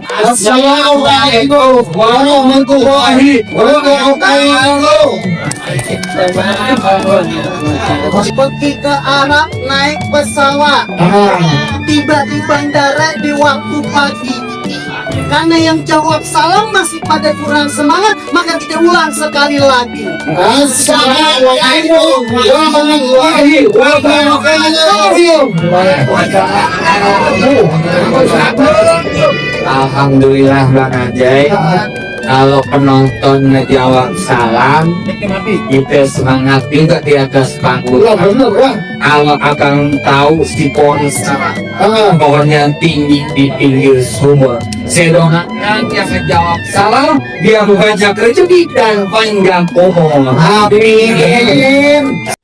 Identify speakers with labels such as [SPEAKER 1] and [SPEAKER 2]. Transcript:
[SPEAKER 1] Assalamualaikum warahmatullahi wabarakatuh.
[SPEAKER 2] Pergi ke Arab naik pesawat, tiba di bandara di waktu pagi. Karena yang jawab salam masih pada kurang semangat, maka kita ulang sekali lagi.
[SPEAKER 1] Assalamualaikum warahmatullahi wabarakatuh.
[SPEAKER 3] Alhamdulillah Bang Ajay, kalau penonton ngejawab salam kita semangat juga di atas panggung. Kalau akan tahu si pohon yang tinggi di pinggir sumur, saya doakan yang ngejawab salam biar banyak rezeki dan panjang umur.
[SPEAKER 1] Amin.